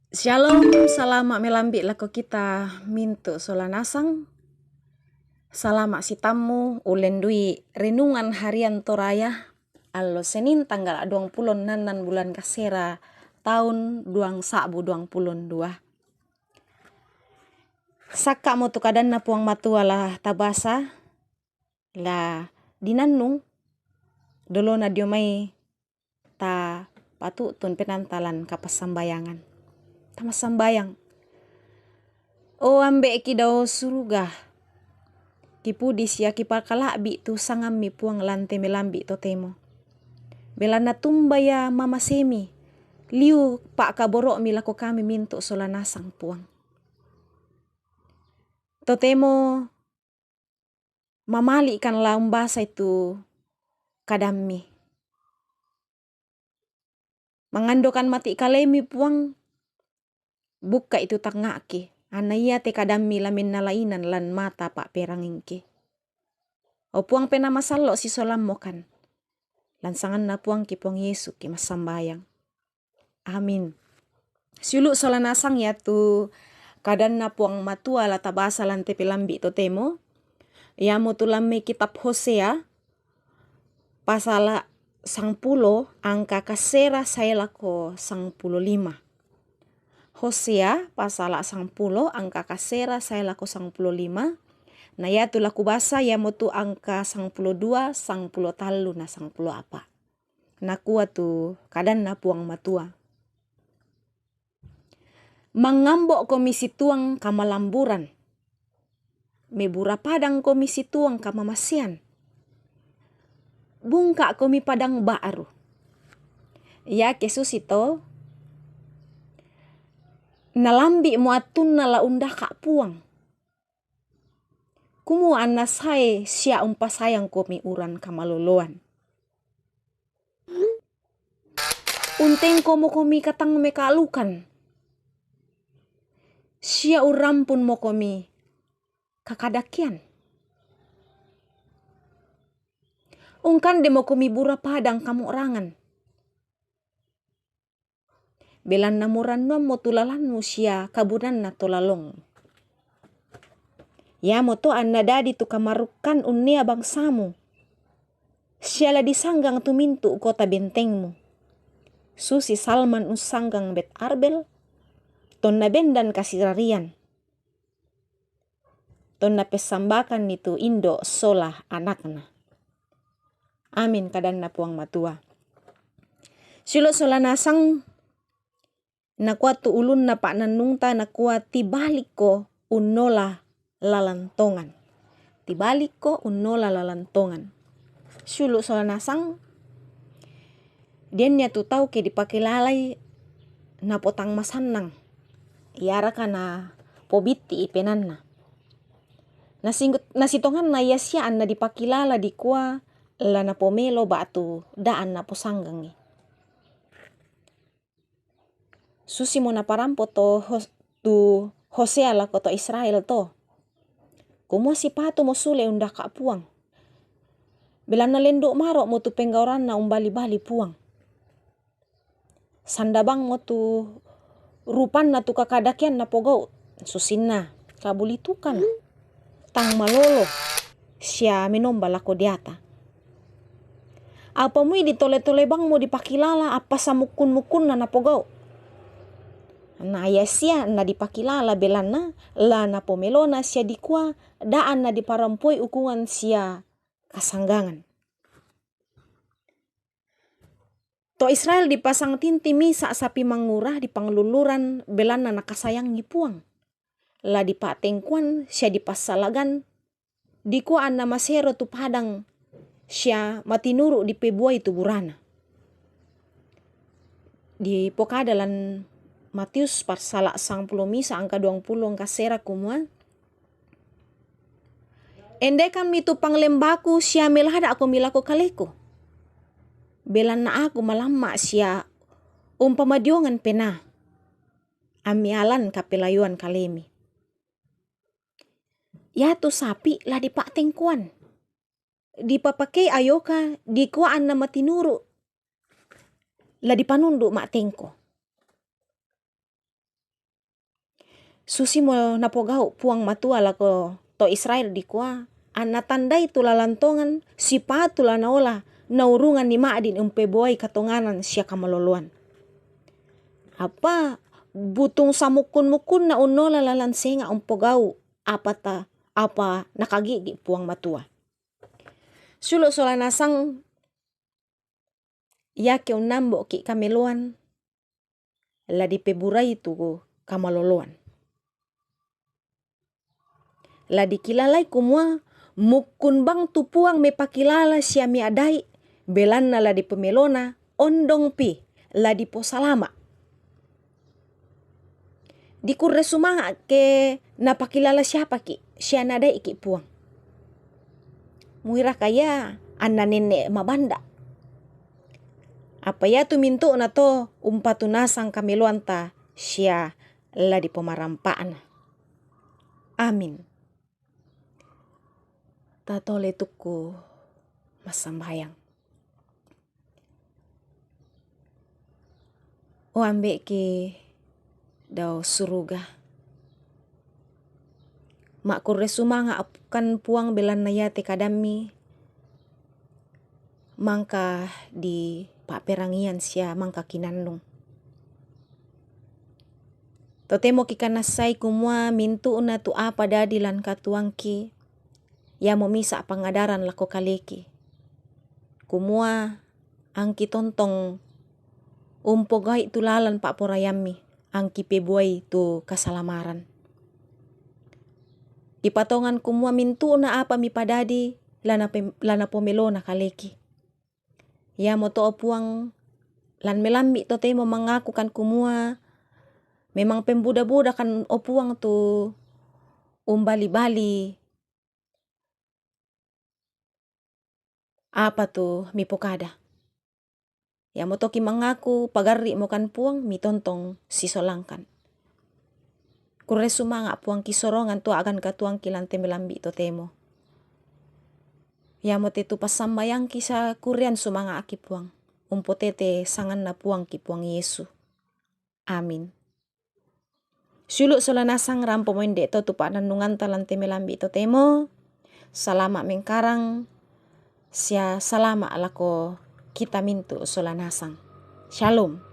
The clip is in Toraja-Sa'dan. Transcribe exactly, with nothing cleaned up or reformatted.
Shalom, salama' melambi' lako kita mintu' sola nasang. Salama' sitammu ulendui renungan harian Toraya, allo Senin tanggala' duangpulo nnannan bulan kasera taun duang sa'bu duangpulo ndua. Sakka'mo tu kadanNa Puang Matua la tabasa, la dinannung, dolona dio mai ta patu'tun penaanta lan kapassambayangan. Ta massambayang. O Ambe'ki dao suruga, kipudi sia kipakala'bi' tu sangamMi Puang lan te melambi' totemo. Belanna tumba ia mamasemi, liu pa'kaboro'Mi lako kami mintu' sola nasang Puang. Totemo mamali'kan la umbasai tu kadamMi. Mangandokan mati' kaleMi Puang, bukka'i tu tangnga'ki, anna iate kadamMi la mennalainan lan mata pa'perangingki. O Puang Penaa Masallo' sisolammokan. Lan sanganNa Puangki Puang Yesu ki massambayang. Amin. Siulu' sola nasang iatu kadanNa Puang Matua la tabasa lan te pelambi' totemo, iamotu lan mai kitab Hosea, pasala' sangpulo angka kasera sae lako sangpulo lima. Hosea pasala' sangpulo angka kasera sae lako sangpulo lima, na iatu la kubasa iamotu angka sangpulo dua, sangpulo tallu na sangpulo apa'. Nakua tu kadanNa Puang Matua. Mangngambo'komi situang kamalamburan. Mebura padangkomi situang kamamasean. Bungka'komi padang ba'ru. Iake susito, nalambi'mo attunna la undaka' Puang. Kumua anna sae sia umpasayangkomi uran kamaloloan. Untengkomokomi katang meka'lukan, sia urrampunmokomi kakadakean. Ungkandemokomi bura padang kamo'rangan. Belanna morannuammo tu lalanmu sia kabunanna to lalongmu. Iamoto anna dadi tu kamarukkan unnea bangsamu, sia la disanggang tu mintu' kota bentengmu, susi Salman ussanggang Bet Arbel, tonna bendan kasirarian, tonna pessambakanni tu indo' sola anakna. Amin, kadanNa Puang Matua. Siulu' sola nasang, nakua tu ulunna pa'nannungta, nakua, "Tibalikko unnola lalan tongan. Tibalikko unnola lalan tongan." Siulu' sola nasang, dennia tu tau ke dipakilalai napotang masannang, iaraka napobitti'i penaanna. Nasing-, nasitonganna ia sia anna dipakilala dikua la napomelo ba'tu da'an naposanggangi. Susimo naparampo to Hos-, tu Hosea lako to Israel to. Kumua sipatumo sule undaka' Puang. Belanna lendu' maro'mo tu penggauranna umbali-bali Puang. Sandabangmo tu rupanna tu kakadakean napogau', susinna, kabulitukan, tang malolo, sia menomba lako deata. Apa muidi tole-tole bangmo dipakilala appasamukkun-mukkunna napogau'. Na ia sia na dipakilala belanna la napomelona sia dikua da'an na diparampoi ukungan sia kasanggangan. To Israel dipasang tinti misa' sapi mangura dipanglulluran belanna nakasayangi Puang. La dipa'tengkuan sia dipassalagan, dikua anna masero tu padang sia matinuru' dipebuai tu burana. Dipokada lan Matius parsala' sangpulo misa' angka duangpulo angka sera kumua, "Endekammi tu panglembaku sia melada'komi lako kaleku. Belanna aku malamma' sia umpamadiongan penaa, ammialan kapelayuan kalemi." Iatu sapi la dipa'tengkuan. Dipapakei ayoka dikua anna matinuru', la dipanundu' ma'tengko. Susi mo napogau' Puang Matua lako to Israel dikua, anna tandai tu lalan tongan, sipatu la naola naurungan ni ma'din umpebuai katonganan sia kamaloloan. Apa butung samukkun-mukkunna unnola lalan senga' umpogau' apa ta, apa nakagigi' Puang Matua. Siulu' sola nasang, iake unnambo'ki' kameloan, la dipeburai tu kamaloloan. La dikilalai kumua mukkun bang tu Puang mepakilala sia miadai, belanna la dipemelona ondongpi, la diposalama'. Dikurre sumanga' ke napakilala siapaki' sia nadai'ki' Puang. Muiraka ia anna nenne' mabanda'. Apa iatu mintu'na to umpatunasang kameloanta sia la dipomarampa'na. Amin. Tatole tukku massambayang. O Ambe'ki dao suruga, ma'kurre sumanga' kan Puang belanna iate kadammi mangka dipa'perangian sia mangka kinannung. Totemo kikanassai kumua mintu'na tu apa dadi lan katuoangki, iamo misa' pangadaran lako kaleki. Kumua angki tontong umpogai tu lalan pa'poraiammi, angki pebuai tu kasalamaran. Kipatongan kumua mintu'na apa mipadadi lana pem-, lana pomelona kaleki. Iamoto, o Puang, lan melambi' totemo mangaku kan kumua memang pembuda-buda kan, o Puang, tu umbali-bali apa tu mipokada. Iamoto kimangaku pagarri'mo kan Puang, mitontong sisolangkan. Kurre sumanga' Puang kisorongan tu a'gan katuoangki lan te melambi' totemo. Iamote tu passambayangki sa kurrean sumanga'ki Puang. Umpotete sanganna Puangki Puang Yesu. Amin. Siulu' sola nasang rampomo inde' to tu pa'nannunganta lan te melambi' totemo. Salama' mengkarang sia salama' lako kita mintu' sola nasang. Shalom.